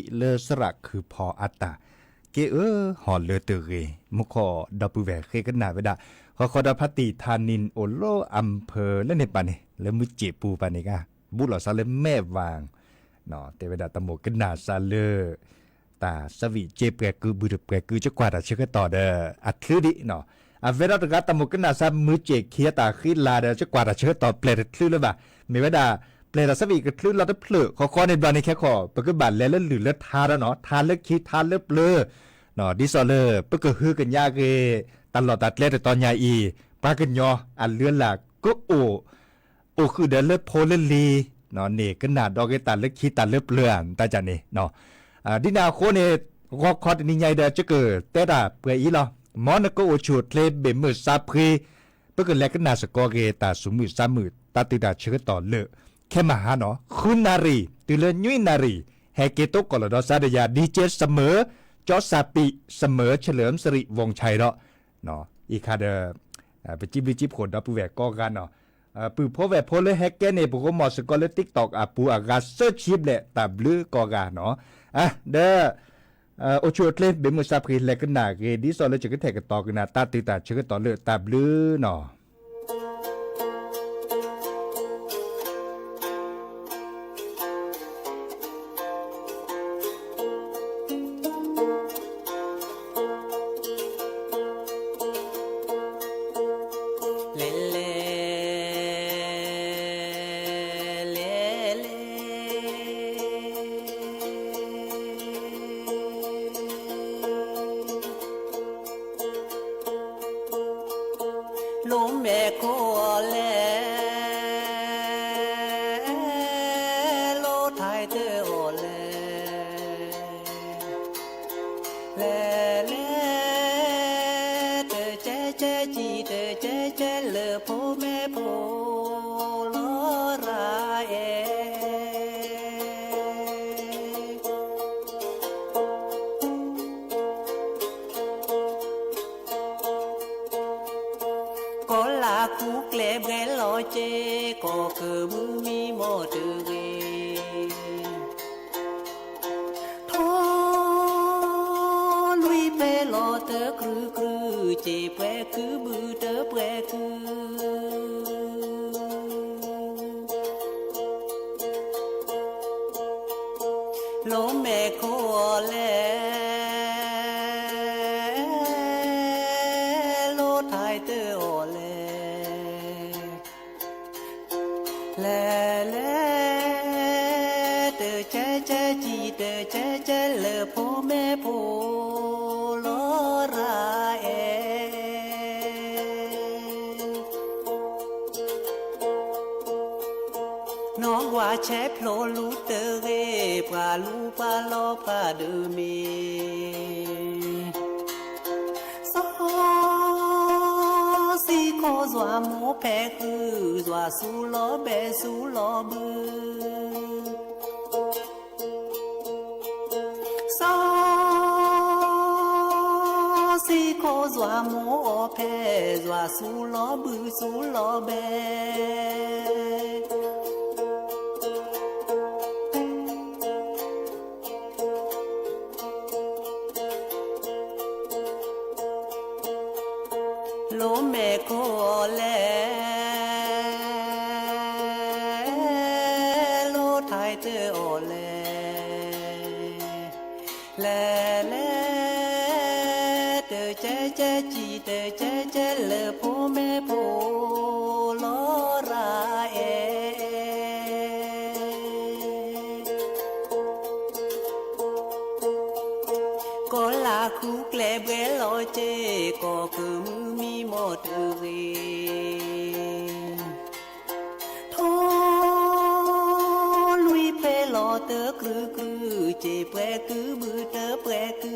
်လၢသရၣ်ခုဖီအတၢ်, ကဲအၢ ဟီၣ်လၢတဂ့ၤ မူခိၣ်ဒီပုၢ်ဝဲၢ်ဃ့ကနၣ်ဝဲဒၣ်, ဃီဃီဒီးဖါတံၢ်ထါနံၣ်အိၣ်လၢအဖၢလၢန့ၣ်ပၢ်န့ၣ် လၢမုၢ်စ့ၣ်ပူၤပၢ်န့ၣ်ဂ့ၤ ဘူးလိာ်သးလၢမဲၢ်ဝၣ်, တဲဝဲဒၣ်တၢ်မိၣ်ကနၣ်သးလၢ တၢ်သးဝံၣ်က့ပှဲၤကုၢ်ဘုတပှဲၤကုၢ် ကကွၢ်တၢ်ဆၢကတီၢ်ဒီး အချၢဒံးနီၤ, အဝဲဒၣ်တဂၤတၢ်မိၣ်ကနၣ်သးမုၢ်စ့ၣ်ခံအတၢ်ဃံလၤဒီး ကကွၢ်တၢ်ဆၢကတီၢ်ပျဲၢ်တချုးလၢၤဘၣ်, မ့ၢ်ဝဲဒၣ် ပျဲၢ်တၢ်သးဝံၣ်ကချုးလီၤတဖျၢၣ် ဃီဃီန့ၣ်ဘျီန့ၣ်ခဲခီ ပကဘၣ်လဲၤလၢလုၢ်လၢထါဒီးနီၤ ထါလၢခံထါလၢပျၢၤ ဒ်သိးလၢ ပကဟုကညးက့ၤ တၢ်လီၢ်တၢ်ကျဲတတီၤညါအံၤ ပှၤကညီအလုၢ်အလၢ်ကအိၣ် အိၣ်ဃုာ်ဒီးလၢဖိလၢလံၤန့ၣ် ကနၣ်ဒီးက့ၤတၢ်လၢခံတၢ်လၢပျၢၤဧါ တၢ်န့ၣ်, ဒ်န့ၣ်အဃိန့ၣ် ဂီၤခီတနံၤညါအံၤဒီး ယကတဲတၢ်ပှဲၤအံၤလီၤ. မ်နကအိၣ်ဆူၣ်အိၣ်ချ့ဘၣ်မုာ်စၢ်ဖှံ, ပကလဲၤကနၣ်စ့ၢ်ကီးက့ၤ တၢ်သူၣ်မုာ်သးမုာ် တၢ်သုးတၢ်ဆၢကတီၢ်လၢ ခဲမုၢ်ဟါနီၤ ဃုနၣ်ရံၣ် တုၤလၢနွံနၣ်ရံၣ် ဟဲက့ၤသကိးလီၤဒီးစးဒီးယၤ DJ စမၢၤ, ကၠီစၢ်ပံး, စမၢၤ ဆၢလၢၣ် စရံး ဝီၣ်ဆဲးဒီး အံၤခါဒီး ပစံးဘျုးစံးဖှိၣ်ဒီပုၢ်ဝဲၢ်ကိးဂၤနီၤ, ပုၢ်ဖိဝဲၢ်ဖိလၢဟဲကဲန့ၣ် ပကမၤစ့ၢ်ကီးလၢ TikTok အပူၤအဂၤ သၢဆံဘျဲၣ် တၢ်ဘျုးကိးဂၤနီၤ, ဒီး အိၣ်ဆူၣ်အိၣ်ချ့ဘၣ်မုာ်စၢ်ဖှံ လဲၤကနၣ်က့ၤ ဒ်သိးလၢယကထဲးကတီၤကနၣ် တၢ်သုးတၢ်ဆၢကတီၢ်လၢတၢ်ဘျုးနီၤ. လဲၤလဲၤ လဲၤလဲၤ လိမဲာ်ခိၣ်အီၤလဲၣ်, လိထံးတၢ်အီၤလဲၣ်, လဲၤလဲၤ တကဲကဲကံၣ် တကဲကဲလၢဖိမဲာ်ဖိ လီၤရၤအဲၣ် ကီၢ်လၢ်ခူၣ်ကျဲဘှဲလီၤက့ၤ ကီၢ်ကမုၢ်မံမီၢ်တဂ့ၤ, ထိၣ်လွံၢ်ဖဲလီၤတကြူးကြူး က့ၤပှဲၤကုဘုတပှဲၤကု လိမဲာ်ခိၣ်အီၤလဲၣ်, လိထံးတၢ်အီၤလဲၣ်, လဲၤလဲၤ တကဲကဲကံၣ် တကဲကဲလၢဖိမဲာ်ဖိ လီၤရၤအဲၣ် နီၢ်ကွၢ်ဆဲးဖျိလူၤတဂ့ၤ ပှၤလူၤပှၤလီၤပှၤဒုးမ့ၢ် စီၤစံခိၣ် ယွၤမိၢ်ဖဲကု, ယွၤဆူလီၤဘဲဆူလီၤဘု, စီၤစံခိၣ် ယွၤမိၢ်အီၤဖဲ, ယွၤဆူလီၤဘုဆူလီၤဘဲ လိမဲာ်ခိၣ်အီၤလဲၣ်, လိထံးတၢ်အီၤလဲၣ်, လဲၤလဲၤ တကဲကဲကံၣ် တကဲကဲလၢဖိမဲာ်ဖိ လီၤရၤအဲၣ် ကီၢ်လၢ်ခူၣ်ကျဲဘှဲလီၤက့ၤ ကီၢ်ကမုၢ်မံမီၢ်တဂ့ၤ, ထိၣ်လွံၢ်ဖဲလီၤတကြူးကြူး က့ၤပှဲၤကုဘုတပှဲၤကု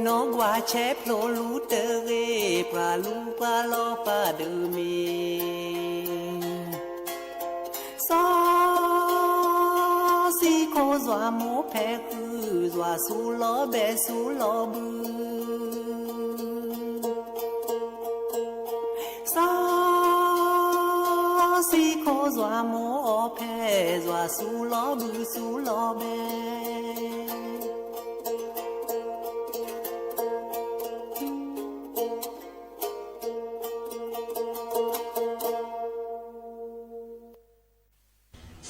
နီၢ်ကွၢ်ဆဲးဖျိလူၤတဂ့ၤ ပှၤလူၤပှၤလီၤပှၤဒုးမ့ၢ် စီၤစံခိၣ် ယွၤမိၢ်ဖဲကု, ယွၤဆူလီၤဘဲဆူလီၤဘု, စီၤစံခိၣ် ယွၤမိၢ်အီၤဖဲ, ယွၤဆူလီၤဘုဆူလီၤဘဲ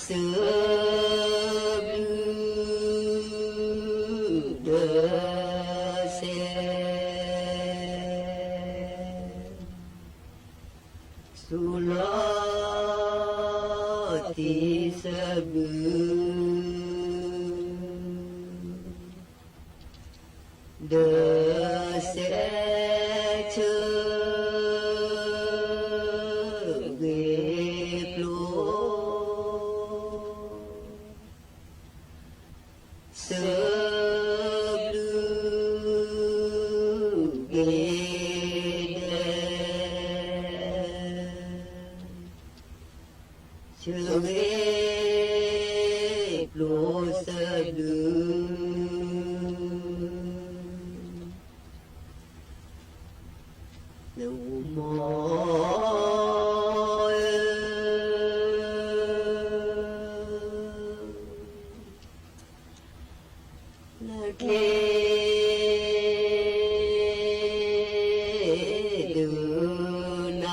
စၢဘုဒီးစဲး ဆူလီၤတံၢ်စၢဘု ဒီးစဲးဆၢဂ့ၤဖျိ ဆၢဂ့ၤပျိဆၢဒုး နမိၢ်ဧၢ, နချ့ဒုးနၤ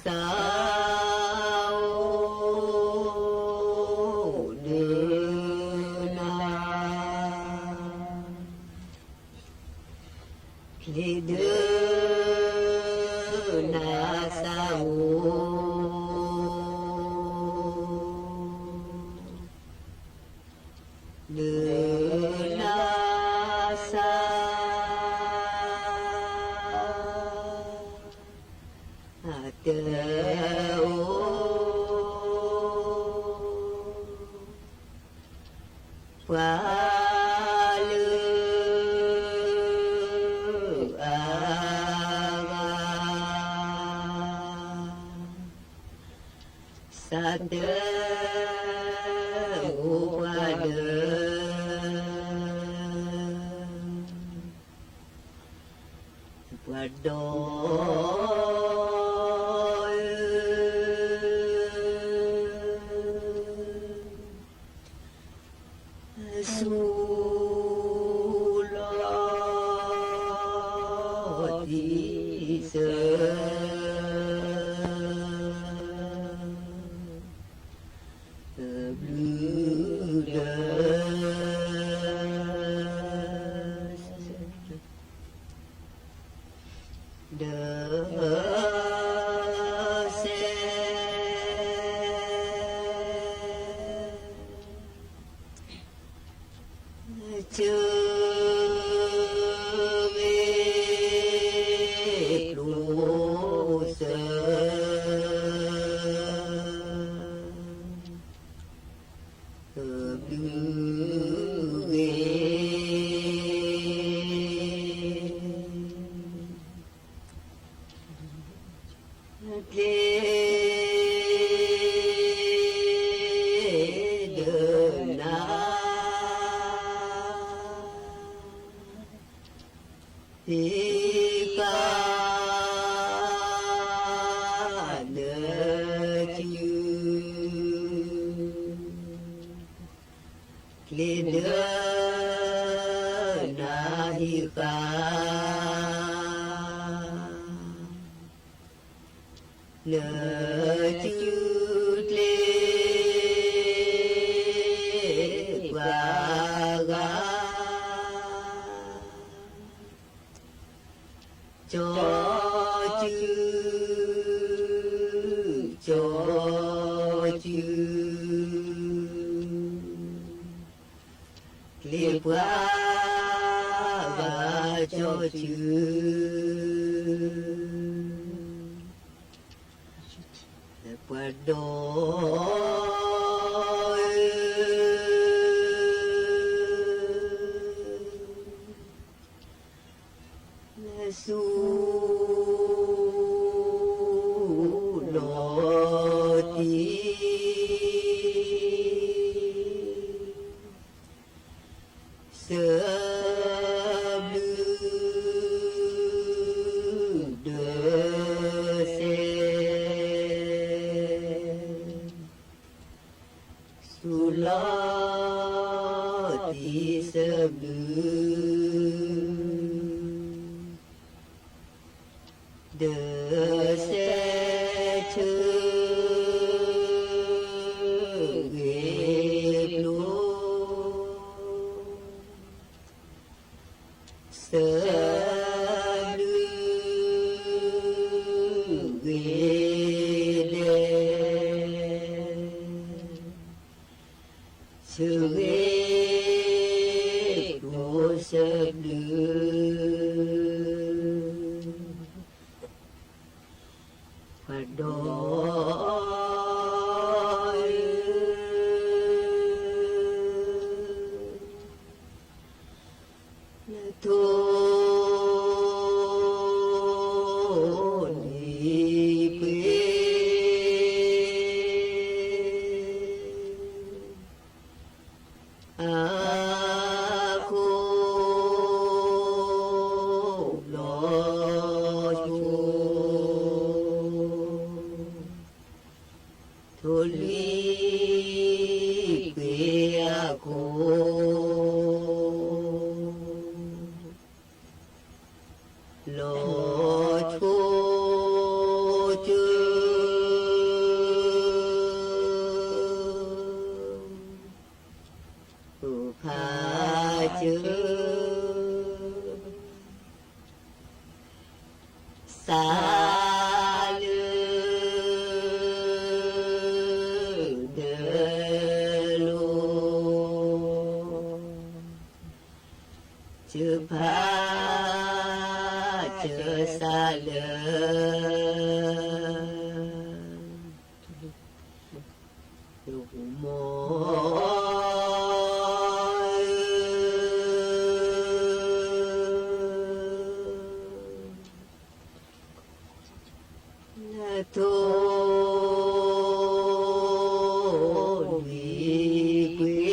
သးအိၣ်ဒုးနၤ ချ့ဒုးနၤသးအိၣ် ဒုးနၤသး အတအိၣ် ပှၤလၢအဂၤ သးတအိၣ်ပှၤဒၢး ပှၤဒီး ဆူလီၤတံၢ်စၢၤ တဘျုးဒၢး ဒၢးစဲး ဆၢဂ့ၤပျိဆၢ တဘျုးဂ့ၤ ချ့ဒုးနၤ သ့ၣ်ဃာ်နစု ချ့ဒုးနၤဟံၣ်ဃာ် နစုချ့ ပှၤဂၤ ကၠီစု ကၠီစု ချ့ပှၤဂၤ ကၠီစု ပှၤဒီး ဆူလီၤတံၢ် စၢဘျုးဒၢးစဲး ဆူလီၤတံၢ်စၢဘျုး ဒၢးစဲး ဆၢဂ့ၤပျိ စၢဘျုးဂ့ၤဒဲး ဆၢဂ့ၤပျိဆၢဘျုး ပှၤဒီး နထိ စၢ အိၣ်ဖးစၢ သးလၢ ဒၢလိၤ စၢဖးစၢသးလၢ မိၢ် ထိၣ်လွံၢ်ကွ့ၢ်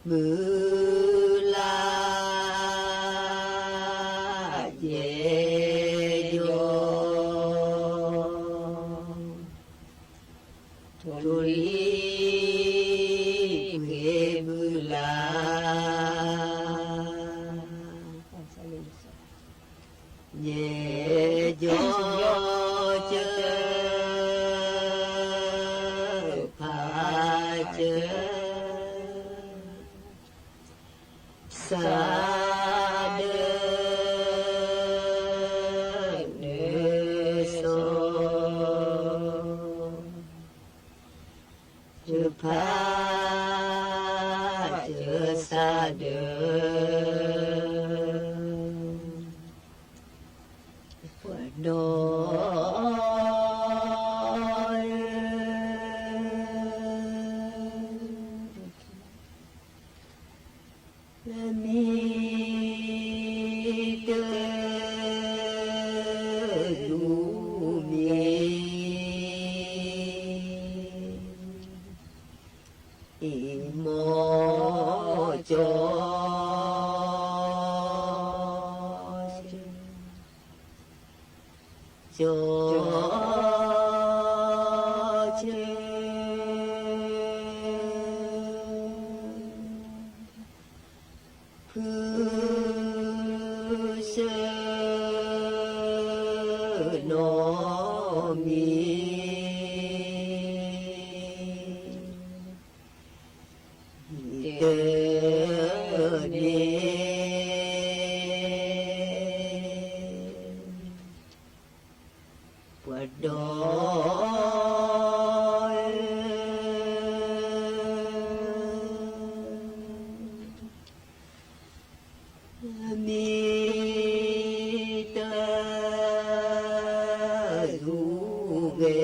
မုၢ်လၢ် ယဲၢ်ယီၤ ထိၣ်လွံၢ်ကွ့ၢ်မုၢ်လၢ် ယဲၢ်ယီၤ စၢဖးစၢ သးဒၢ နၢစီၤ စၢဖးစၢသးဒၢ ပှၤဒီ မံၤတၢ် ဒူမံၤ အံၤမီၢ်ကၠီ ကၠီ ဖု စၢ နီၢ်မံၤ တၢ်န့ၣ် ပှၤဒီ မံၤတၢ် ဒူဂဲ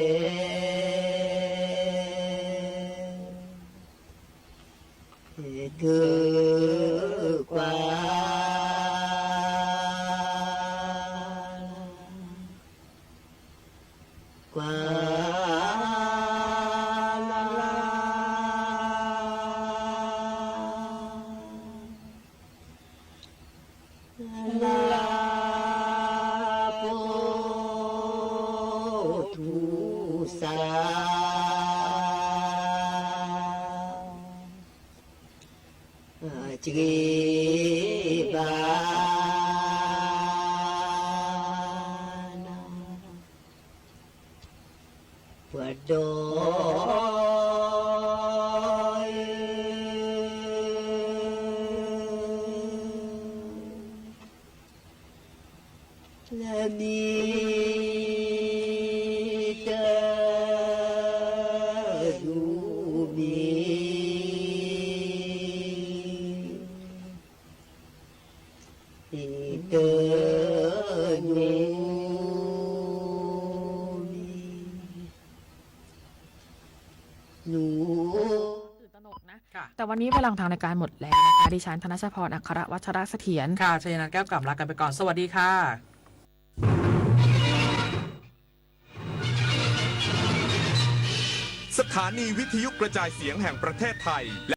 ၤ ဒုးကွၢ် ကွၢ် လၢ ပိာ်ထူစၢ စှ့ဘၣ် ပှၤဒီ လၢမံၤတၢ် ဒူမံၤ တၢ် နူမံၤ နူ ค่ะ แต่วันนี้เวลาของทางรายการหมดแล้วนะคะ ดิฉัน ธนชพร อัครวัชรเสถียร ค่ะ ชัยนันท์ แก้วกล่ำ ลากันไปก่อน สวัสดีค่ะ สถานีวิทยุกระจายเสียงแห่งประเทศไทย และ